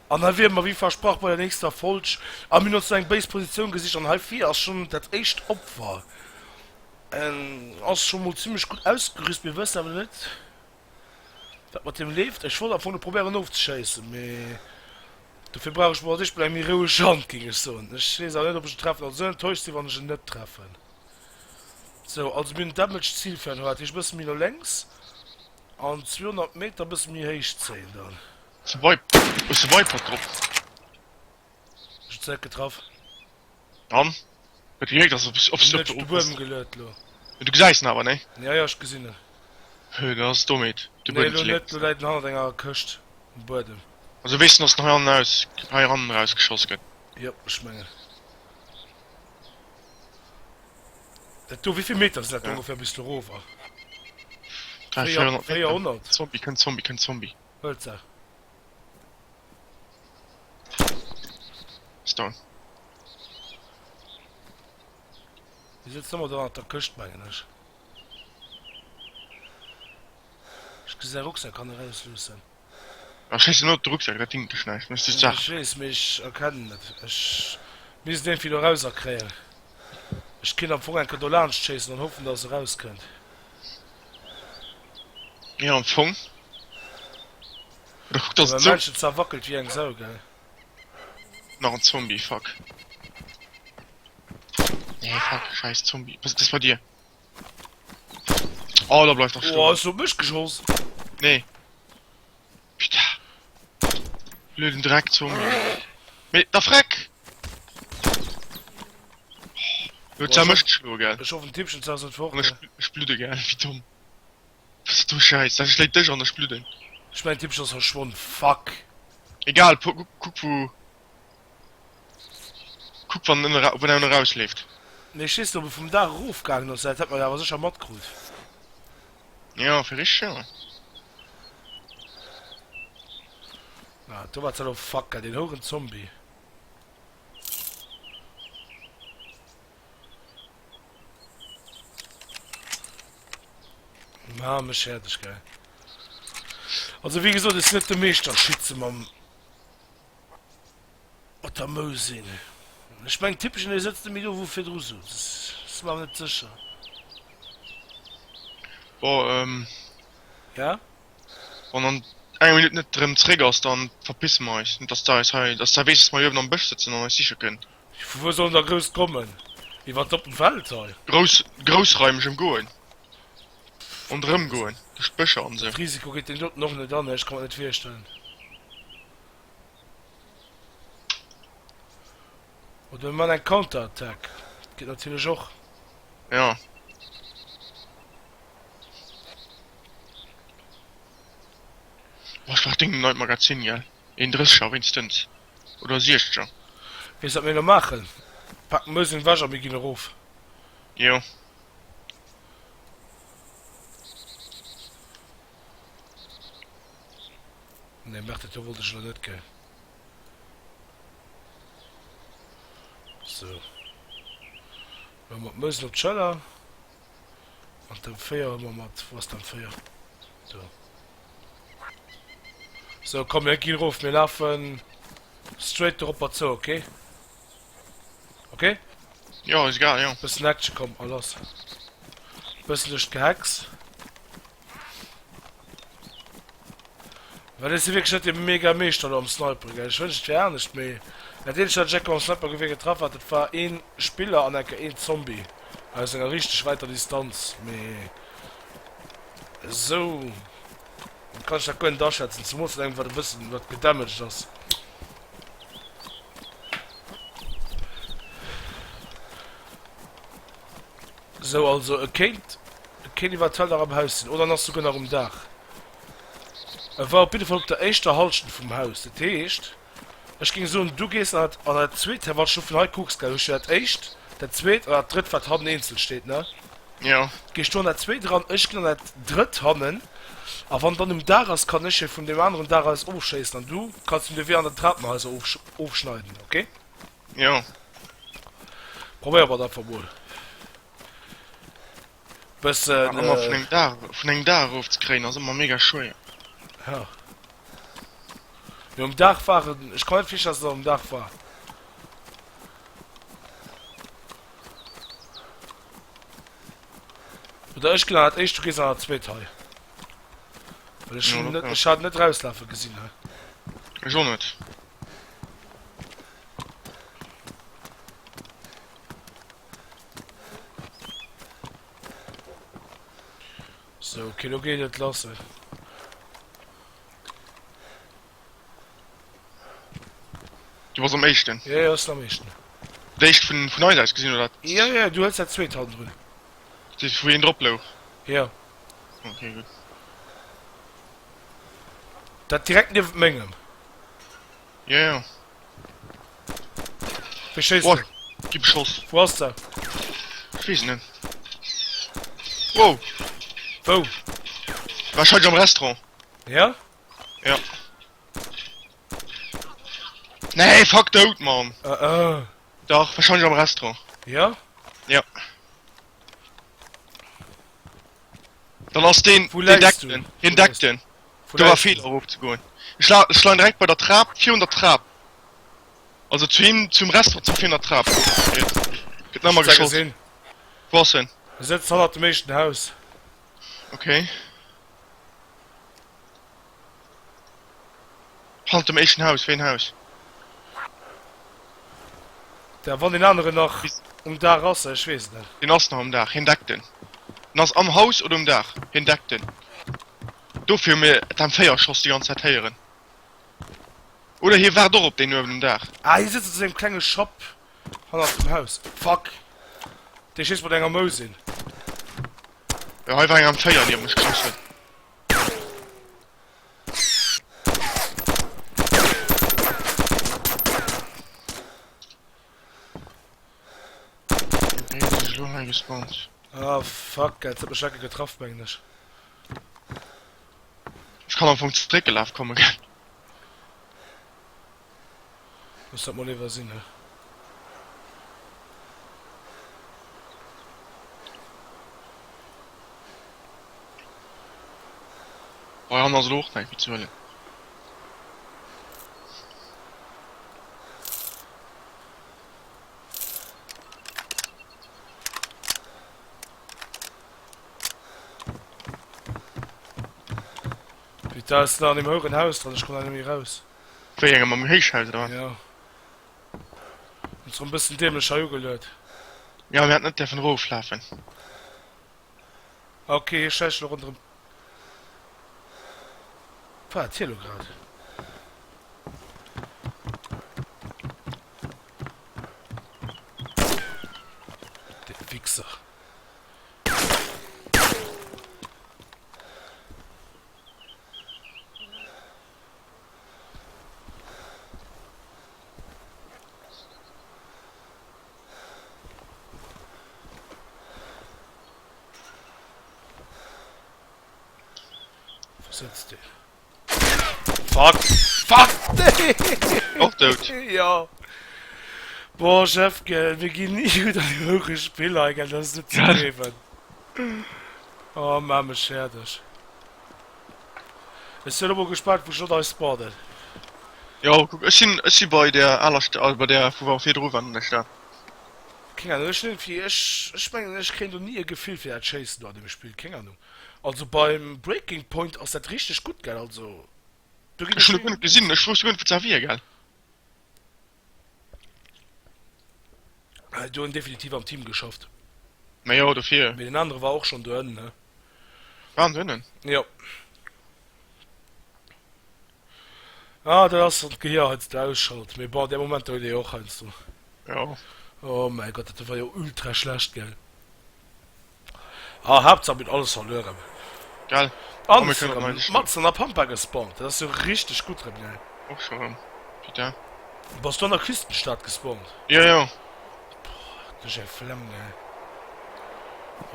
An hei wiere mer wéi versprach bei der nächster Folg. A mir hunn ons do eng béis Positioun gesicht an heivir ass schonn dat éischt Opfer. En ass scho mol zimmlech gutt ausgerüst, mir wëssen awer net wat mat him leeft. Ech wollt am Fong no probéieren ofzeschéissen, mee dofir brauch ech mol als éischt mol eng méi roueg Hand, géing ech soen. Ech weess awer net ob ech en treffen, also esou enttäuscht sinn wann ech en net treffen. Sou, also mir hunn Damage Zielfernrohr, dat heescht e bësse méi no lénks an 200 Meter e bësse méi héich zéien dann. Survivor drop. Ech hunn zeréck getraff. An? Huet gewierkt als ob op de Buedem geluet lo. Du gesäis en awer, nee? Ja, ja, ech gesinn en. Hö, dat ass Dommheet. De Buedem ze leeën. Nee, lo net, lo läit en hannert enger Këscht um Buedem. Also weess en, dass en hei an aus, hei eran eraus geschoss gëtt? Jop, ech mengen. Dat do, wéivill Meter sinn dat ongeféier bis do erover? 400 400? Zombie, kënnt Zombie, kënnt Zombie. Huelt se. Ass down. Déi sëtzt ëmmer do hannert der Këscht, mengen ech. Ech gesi säi Rucksak, kann erausluussen. Ach, schéiss net op de Rucksak, dat dingt dech näischt, méchs just Saach. Ech weess, mee ech erkennen net. Ech misst en iergendwéi do erauserkréien. Ech kinnt am Fong eng Kéier do laanscht schéissen an hoffen, dass e erauskënnt. Jo, am Fong. Oder kuck, dass et sou. Mäin Männchen zerwackelt wéi eng Sau, gell? Nach en Zombie, fuck. Nee, fuck, scheiß Zombie. Was ist das bei dir? Oh, da bleift doch stoen. Oh, hast du op mech geschoss? Nee. Putain. Blöden Dreck Zombie. Mee, da freck! Oh, huet zwar mech geschloen, gell? Ech hoffen, d'Tippchen ass net fort. An ech, ech bludde, gell? Wéi domm. Was ist du Scheiß? Da schléit dech an ech bludden. Ech mengen, d'Tippchen ass verschwonn. Fuck. Egal, kuck, kuck wou. Kuck wann en wann en erausleeft. Nee ech weess net ob e vum Daach erof gaangen ass, dat hätt mer jo awer sécher matkrut. Jo fir richteg jo. Ah do war elo fuck gell, deen houren Zombie. Maa mech fäerdeg gell. Also wéi gesot, ech sinn net de Meeschterschütze mam. Mat der Mousin. Ech mengen Tippchen dee sëtzt net méi do wou virdru souz. Ech si mer awer net sécher. Bon ehm. Ja? Wann an enger Minutt net rem zréck ass, dann verpisse mer eis. Net dass der eis hei, dass der weess dass mer hei uewen am Bësch sëtzen an eis siche kënnt. Vu wou sollen der grouss kommen? Iwwer d'oppen Feld hei? Grouss, groussraimeg emgoen. Ronderëm goen, duerch d'Bëscher an esou. Dat Risiko geet deen doten och net an, ech ka mer net virstellen. Oder mir man eng Counterattack. Dat geet natierlech och. Ja. Boah, ech brauch dringend en neit Magazin, gell? Een Drësseger wéinstens. Oder Siechzeger. Weess wat mir elo maachen? Packen d'Mësen ewech a mir ginn erof. Jo. Nee, mach dat do wollt ech elo net, gell. Sou. Elo mat Mësen op d'Schëller. An dem 4 hu mer mat. Wou ass den 4? Do. Sou, komm, mir ginn erof. Mir lafen straight doropper zou, okay? Okay? Jo, is egal, jo. Bëssen Action, komm, a lass. Bëssen duerch d'Gehacks. Well ech si wierklech net de mega Meeschter elo am Sniperen, gell. Ech wënscht et wär anescht, mee dat eenzegt wat ech enke mam Snipergewier getraff hat, dat war een Spiller an enke een Zombie aus enger richteg wäiter Distanz, mee esou kann ech dat guer net aschätzen, zemools an engem wat e bëssen wat gedamaged ass. Sou, also e kéint, e kéint eventuell nach am Haus sinn, oder en ass souguer nach um Daach. E war op jidde Fall op der éischter Halschent vum Haus. Dat heescht, ech géing soen, du gees an dat, an dat zweet, wann s du vun hei kucks, gell, hues du dat éischt, dat zweet an dat drëtt, wat hannen eenzel steet, ne? Jo. Gees du an dat zweet eran, ech ginn an dat drëtt hannen, a wann dann um Daach ass, kann ech e vun deem aneren Daach aus ofschéissen an du kanns him de Wee an den Trapenhaiser ofschneiden, ok? Jo. Probéiere mer et einfach mol. Bëssen. Ëmmer vun engem Daach, vun engem Daach erofzekréien ass ëmmer mega schwéier. Ja. Mee um Daach war en, ech kann net virstellen, dass en um Daach war. Oder ech ginn an dat éischt, du gees an dat zweet hei. Well ech hunn net, ech hat net rauslafe gesinn hei. Ech och net. Sou, okay, lo geet et lass. Du bass am éischten? Jo, jo, ech sinn am éischten. D'éischt vun, vun eis aus gesinn, oder? Jo, jo, du huels dat zweet hannendrun. Dat wou een drop louch? Jo. Okay, gutt. Dat direkt niewent mengem. Jo, jo. Wéi schéisst du? Gi beschoss. Wou ass der? Ech weess et net. Wow! Wou? Wahrscheinlech am Restaurant. Ja? Ja. Nee, fuck dout, Mann! Äh, äh. Dach, wahrscheinlech am Restaurant. Ja? Ja. Dann ass deen, Wou deen läis deckt du? en. Hien Wou deckt läis du? en. Wou Do war läis du? Feeler erofzegoen. Ech la, ech leien direkt bei der Trap, virun der Trap. Also zu him, zum Restaurant, zu virun der Trap. Gëtt nach Ech emmer hutt se geschoss. gesinn. Wou ass en? E sëtzt hannert dem éischten Haus. Okay. Hannert dem éischten Haus, wéi en Haus? Da wann deen aneren nach um Daach ass, ech weess et net. Deen ass nach um Daach, hien deckt en. En ass am Haus oder um Daach, hien deckt en. Dofir hu mir d'M4 Schoss déi ganz Zäit héieren. Oder hie waart och op deen uewen um Daach. Ah, hie sëtzt a sengem klenge Shop hannert dem Haus. Fuck! Dee schéisst mat enger Mousin. Jo, hei war eng M4 déi op mech geschoss huet. Ah fuck, et huet mech lecker getraff mengen ech. Ech kann am Fong zréckgelaf kommen, gell? Looss dat mol iwwer sinn, he. Hei hannen ass elo och näischt méi ze huelen. Putain, ech sinn an deem houeren Haus dran, ech kommen hei net méi raus. Wéi engem am Héichhaus oder wat? Jo. Hunn se rem bëssen dämlech hei ugeluet. Jo, mir hätten net däerfen eroflafen. Ok, hie schläicht elo ronderëm. Wat hat hie elo grad? De Wichser. Wou sëtzt deen? Fuck! Fuck! Nee! Och dout? Jo. Boah, Jeff, gell, mir ginn ni gutt an deem houere Spill hei, gell, dat ass net ze gleewen. Oh, maach mech fäerdeg. Ech sinn elo mol gespaant wou ech elo nei spawnen. Jo kuck ech sinn ech si bei der aler Sta also bei der wou mer virdru waren an der Stad. Keng Ahnung ech hunn iergendwéi ech ech mengen ech kréien do ni e Gefill fir dat Schéissen do an deem Spill keng Ahnung. Also beim Breaking Point ass dat richteg gutt gell also do ginn Ech hunn e guer net gesinn ech wousst guer net wou d'Sa wier gell. Do hunn definitiv am Team geschafft. Ma jo dofir. Mee den anere war och schonn do ënnen ne. Waren se ënnen? Jo. Ah, dat ass wann d'Gehier heiansdo ausschalt. Mee bon, där Momenter huet ee jo och heiansdo. Jo. Oh mäi Gott, dat do war jo ultra schlecht, gell? Ah, Haaptsaach mir hunn alles verluer rëm. Gell? An mir sinn erëm matzen an der Pampa gespawnt. Dat ass jo richteg gutt rëm, gell? Och scho rëm. Putain. Bass du an der Küstenstad gespawnt? Jo, jo. Boah, du hues eng Flemm, gell?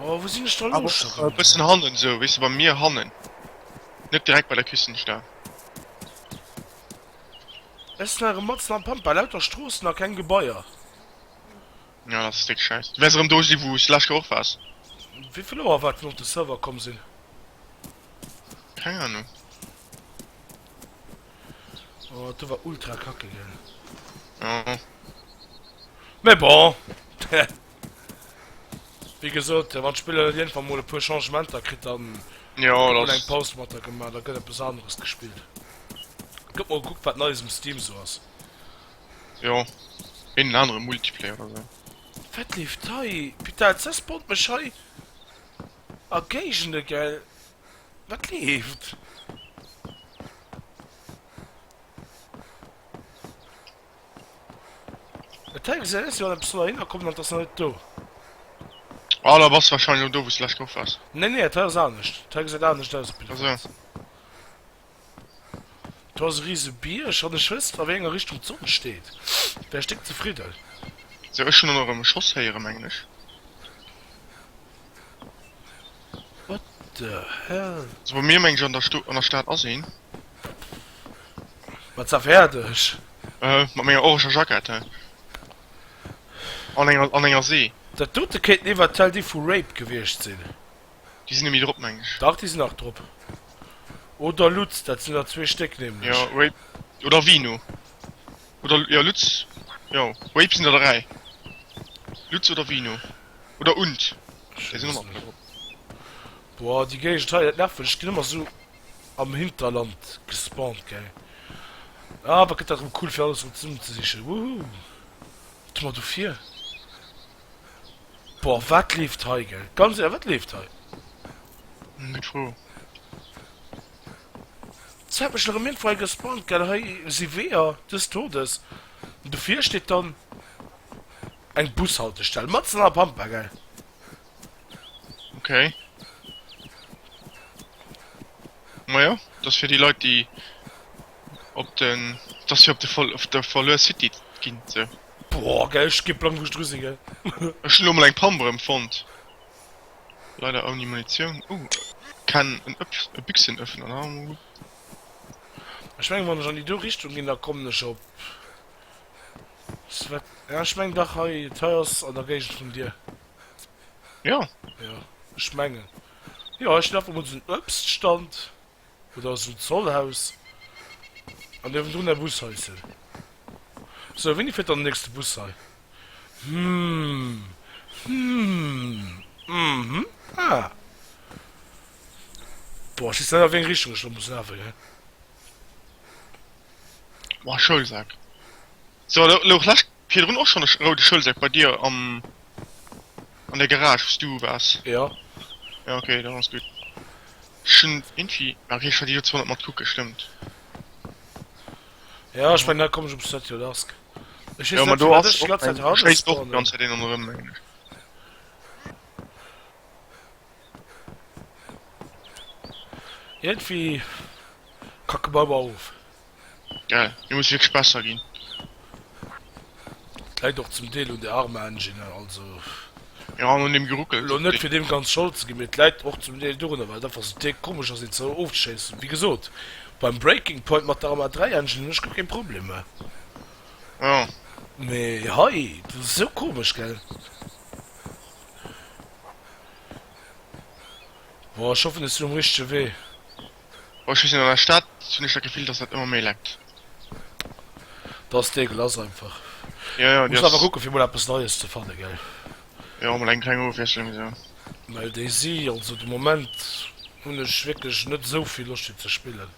Oh, wou sinn ech da lo scho rëm? E bëssen hannen esou, weess de, beim Mier hannen. Net direkt bei der Küstenstad. Ech sinn erëm matzen am Pampa, lauter Stroossen a keng Gebaier. Ja, dat ass déck scheiss. Du wäers erëm do si wou s d'lescht Kéier och waars. Wéivill Auer war et wou mer op de Server komm sinn? Keng Ahnung. Oh, dat do war ultra kacke, gell? Ja. Mais bon. Wéi gesot, wann d'Spill net iergendwann mol e puer Changementer kritt, dann Ja, gëtt mol dat eng Paus mat der gemaach, da gëtt eppes aneres gespillt. Gëtt mol gekuckt, wat Neies um Steam sou ass. Jo, een anere Multiplayer oder sou. Wat leeft hei? Putain, et spawnt mech hei a Géigende, gell? Wat leeft? Et hei gesäit aus wéi wann eppes soll heihinner kommen an et ass nach net do. Ah, da bass wahrscheinlech lo do wou s de lescht Woch waars. Nee, nee, et hei ass anescht. Et hei gesäit anescht aus op Also. jiddefalls. Do ass e rise Bierg an ech wësst a wéi enger Richtung d'Sonn steet. Wär ech déck zefridden. Sou, ech hunn och erëm e Schoss héieren, mengen ech. What the hell? Also bei mir mengen ech an der Sto an der Stad ass een. Mat sa fäerdeg. Äh, mat menger oranger Jackett, hä? An enger, an enger See. Dat dote kéinten eventuell déi vu Rape gewiescht sinn. Déi sinn nemmi drop, mengen ech. Dach, déi sinn nach drop. Oder Lutz, dat sinn der zwee Stéck nämlech. Jo, Rape oder Vino. Oder, jo, Lutz, jo, Rape sinn der 3. Lutz oder Vino. Oder und. Ech Déi sinn weess och nach net. drop. Boah, déi Géigend hei, dat nervt mech. Ech ginn ëmmer sou am Hinterland gespawnt, gell. Ah, awer gëtt dat erëm cool fir alles erëm zesummen ze sichen. Wouhou. Wat hu mer do vir? Boah, wat leeft hei, gell? Ganz éierlech, wat leeft hei? Gutt Fro. Jetzt hat mech erëm iergendwou hei gespawnt, gell. Hei si Weeër des Todes. An dofir steet dann eng Bushaltestell matzen an der Pampa, gell. Okay. Majo, dat ass fir déi Leit, déi op den, dat ass fir op de, op der Verluer City ginn, sou. Boah, gell, ech gi blank wou ech dru sinn, gell. Ech hunn elo mol eng Pump erëm fonnt. Leider ouni Munitioun. Oh, kann en Öpf, e Büchsenöffner, na mol gutt. Ech mengen wann ech an déi do Richtung ginn, da kommen ech op Svet, ja ech mengen dach hei, et hei ass an der Géigend vun dir. Jo. Jo, ech mengen. Jo, hei steet einfach mol esou en Uebststand oder esou en Zollhaus an niewendrun e Bushaischen. Sou, wéini fiert dann den nächste Bus hei? Hm, hm, mhm, ah. Boah, ech weess net a wéi eng Richtung ech lo muss lafen, gell. Boah, Schoulsak. So, lo louch lescht virdrun och schonn e roude Schoulsak bei dir am an der Garage, wou s du waars. Jo. Ja, okay, dann ass gutt. Ech hunn iergendwéi, ah okay, ech war déi do zwar net mat kucke, stëmmt. Ja, ech mengen, da komm ech op Svetlodarsk. Ech weess Jo, ma net, do firwat ass ech déi och ganz Zäit eng, hanne schéisst och déi spawnen. ganz Zäit een ronderëm, mengen ech. Iergendwéi kacke mer ëmmer of. Geil, mir muss wierklech besser ginn. Et läit och zum Deel un der Arma Engine, also. Jo, an un dem Geruckels. Elo net fir deem ganz Schold ze ginn, mee et läit och zum Deel dorunner, well et einfach sou déck komesch ass een ze ofzeschéissen. Wéi gesot, beim Breaking Point mat der Arma 3 Engine hunn ech guer keng Problemer. Jo. Mee hei, dat ass esou komesch, gell? Boah, ech hoffen ech sinn um richtege Wee. Boah, ech weess net, an der Stad hunn ech dat Gefill, dass dat ëmmer méi leckt. Dat ass dégueulasse einfach. Ja, ja, déi Muss einfach ass. kucken fir mol eppes Neies ze fannen, gell? Jo, mol eng kleng Ofwiesslung esou. Well déi si, also de Moment hunn ech wierklech net esou vill Loscht fir ze spillen.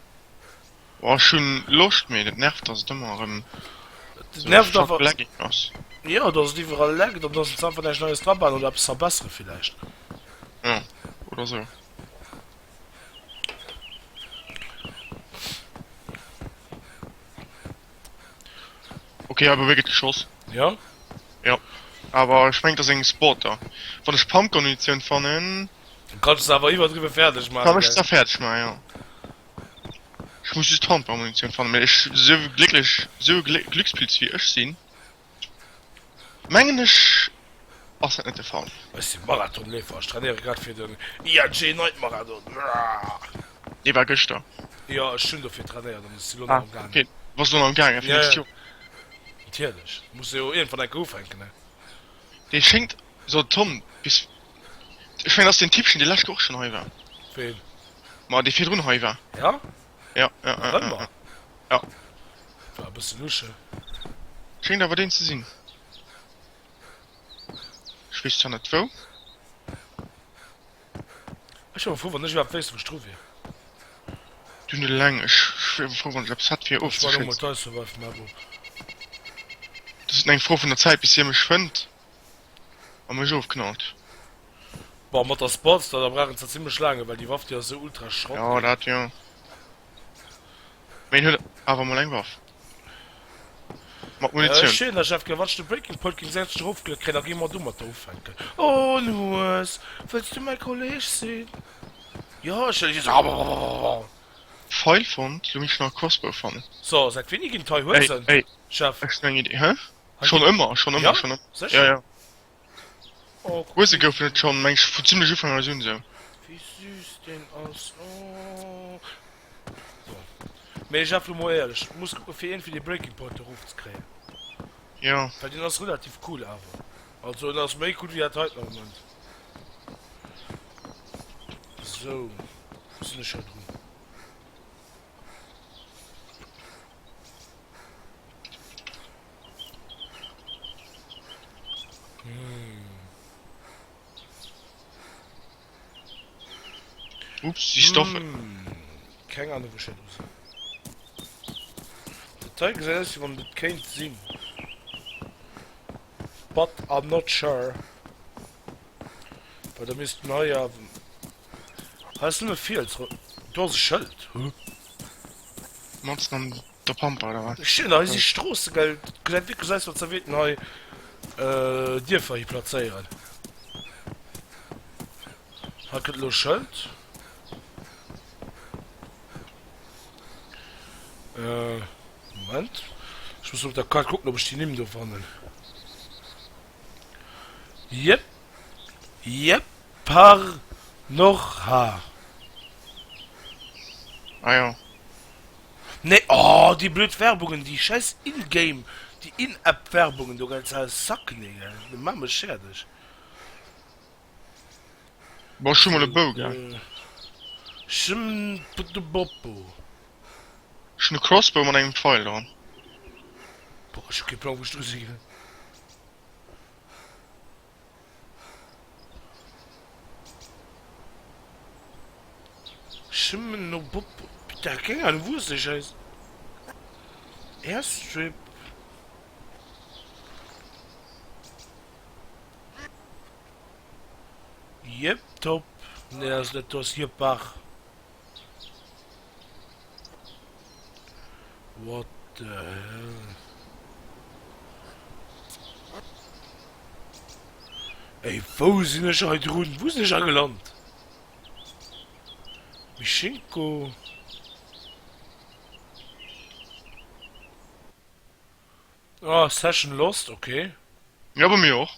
Boah, ech hunn Loscht, mee dat nervt, dass et ëmmer erëm Et esou nervt fuck awer, lagging ass. jo, dass et iwwerall laggt an dass se einfach näischt Neies drabauen oder eppes verbessere villäicht. Jo, oder esou. Ok, awer wéi gëtt geschoss? Ja. Ja. Awer ech mengen, et ass eng Sporter. Wann ech Pumpgun-Munitioun fannen. Dann kanns du se awer iwwerdriwwe fäerdeg maachen, Kann ech gell? se fäerdeg maachen, jo. Ech muss just Pumpgun-Munitioun fannen, mee ech, sou glécklech, sou e Glückspilz wéi ech sinn. Mengen ech ass dat net de Fall. Ech si Marathonleefer, ech trainéiere grad fir den ING Night Marathon. Dee war gëschter. Jo, ech hunn dofir trainéiert an ech si lo nach am gaangen. Ah, ok, du bass lo nach am gaangen fir nächst Joer. Natierlech, muss jo iergendwann eng Kéier ufänken, ne? Dee schéngt, so Tom, bis, ech mengen dat ass deen Typchen dee lescht Woch och schonn hei war. Ween? Ma dee virdrun hei war. Ja? Ja, ja, ja, ja, Ëmmer? ja. War e bësse lusch, he? Schéngt awer deen ze sinn. Ech weess zwar net wou. Ech wier awer frou wann ech iwwerhaapt wéisst wou ech dru wier. Du net eleng, ech wier awer frou wann ech eppes hätt fir Ech man elo mol ofzeschéissen. d'Ice Survive Map op. Dat ass eng Fro vun der Zäit bis hie mech fënnt a mech ofknallt. Boah mat der Spots da brauch een zwar zimlech laang well déi Waff déi ass esou ultra Schrott Jo gell. dat jo. Mee en huet awer mol eng Waff. Mat Ech Munitioun. soen der Jeff, wann ech de Breaking Point géing 60 erofgeleet kréien, da géinge mer domatter ufänken. Oh en Hues, wëlls du mäi Kolleg sinn? Jo, ech wëll. Feil fonnt, lo misst ech nach e Crossbow fannen. So, säit wéini ginn et hei Ey, Huesen, ey, Jeff? ech hunn eng Idee. Hä? Hei Schonn ginn. ëmmer, schonn ëmmer, Ja? schonn ëmmer. Ja, Sécher? ja. Oh, kuck Huese wéi. goufen et schonn, meng ech, vu zimlech Ufank eis un esou. Wéi süß deen ass, oh. So. Mee Jeff, lo mol éierlech, du muss kucken fir iergendwéi dee Breaking Point do erof ze kréien. Jo. Well deen ass relativ cool awer. Also en ass méi cool wéi dat heiten am Moment. Sou, wou sinn ech hei drun? Ups, déi Stoffe. Keng Ahnung wou ech hei dru sinn. Dat hei gesäit aus wéi wann et kéint sinn. But I'm not sure. Well da misst en hei awer. Hei ass nëmme Fiels. Do ass e Schëld. Huh? Matzen an der Pampa oder wat? Ech hei si Stroosse gell, et gesäit wierklech aus wéi wéilten hei Dierfer hi plazéieren. Hei kënnt elo e Schëld. Moment, ech muss op der Kaart kucken ob ech déi Nimm do fannen. Jep, jep par Norha. Ah jo. Nee oh déi blöd Werbungen, déi scheiss in-game, déi in-app Werbungen do gell, Sack nee gell, déi maan mech fäerdeg. Bon ech hu mol e Bou gell. Schmtboppo. Ech hun e Crossbow mat engem Pfeil dran. Boah ech hu kee Plang wou ech dru si gell. Schmnoboppo, keng Ahnung wou ass dee Schäiss? Airstrip. Jep top, nee ass net do ass Jepach. What the hell? Ey, wou sinn ech hei drun? Wou sinn ech hei gelant? Mischinko. Ah, Session lost, okay. Ja, bei mir och.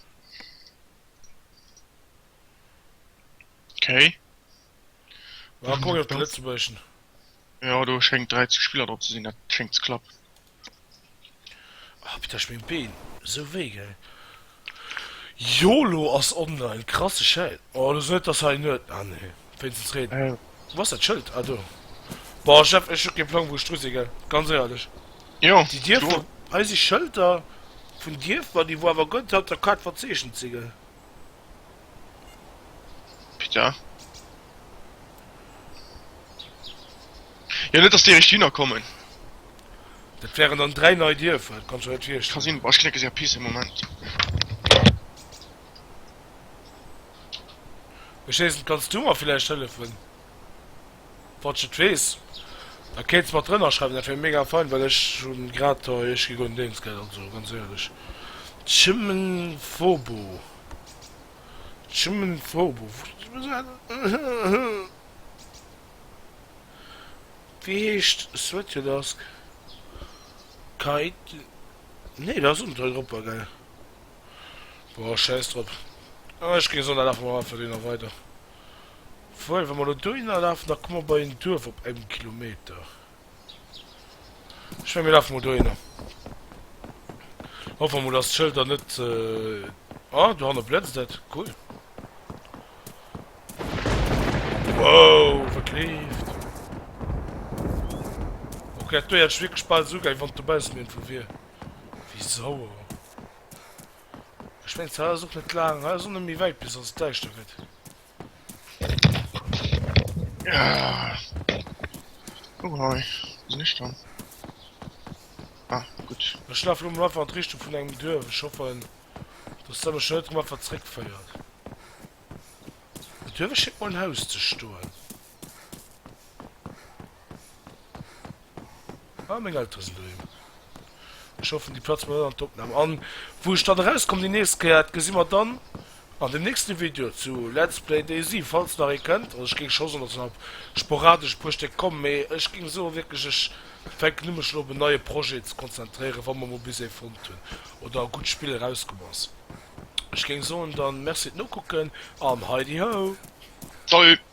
Okay. Ah, komm op de Lëtzebuergeschen. Jo, do schéngt 30 Spiller drop ze sinn, dat schéngt ze klappen. Ah, putain, ech meng Been esou wéi, gell. Yolo ass online, krasse Schäiss. Oh, lo so net, dass hei net, ah nee, wéinstens Reen. Wou ass dat Schëld? Ah, do. Boah, Jeff, ech hu kee Plang, wou ech dru si, gell, ganz éierlech. Jo, Déi Dierfer, hei si Schëlter vun Dierfer, déi wou awer guer net op der Kaart verzeechent si, gell. Putain. Jo, net dass déi eréischt hinner kommen. Dat wären dann 3 nei Dierfer, dat kanns du der net Ka virstellen. sinn. Boah, ech knécke séier Pisse, Moment. Ech weess net, kanns du mer villäicht hëllefen? Wann s de et weess, da kéints mat drënner schreiwen, dat wär mega fein, well ech hunn grad hei, ech gi guer net eens, gell, also ganz éierlech. Chmnfobo. Chmnfobo. Wéi heescht Svetjolask? Kait. Nee, dat ass och net hei dropper, gell. Boah, schäiss drop. Ech géing soen, da lafe mer einfach dohinner weider. Obwuel, wa mer elo dohinner lafen, da komme mer bei en Duerf op engem Kilometer. Ech mengen, mir lafe mol dohinner. Hoffe mer mol, dass d'Schëlder net... Ah, dohanne blëtzt et. Cool. Wow, wat leeft? Ok. Okay, dat do héiert sech wierklech bal esou gäil, wann et dobaussen iergendwou wier. Wéi sauer. Ech mengen, hei ass och net laang, hei ass och net méi wäit, bis dass et däischter gëtt. Oh hei, wou sinn ech dann? Ah, gutt. Ech lafe lo mol einfach an d'Richtung vun engem Duerf. Ech hoffen, dass dat mech net erëm einfach zréckféiert. Dat Duerf schéngt mol en Haus ze stoen. Ah, meng Eltere sinn doheem. Ech hoffen, déi platze mer net an d'Opnam. An wou ech dann erauskomm déi nächst Kéier, dat gesi mer dann an dem nächste Video zu Let's Play DayZ, falls nach ee kënnt. Also ech géing scho soen, dass nach sporadesch e puer Stéck kommen, mee ech géing soen wierklech, ech fänken u mech elo op en neie Projet ze konzentréieren, wa mer mol bis ee fonnt hunn oder e gutt Spill erauskomm ass. Ech géing soen dann Merci fir d'Nokucken an Heidi ho! Salut!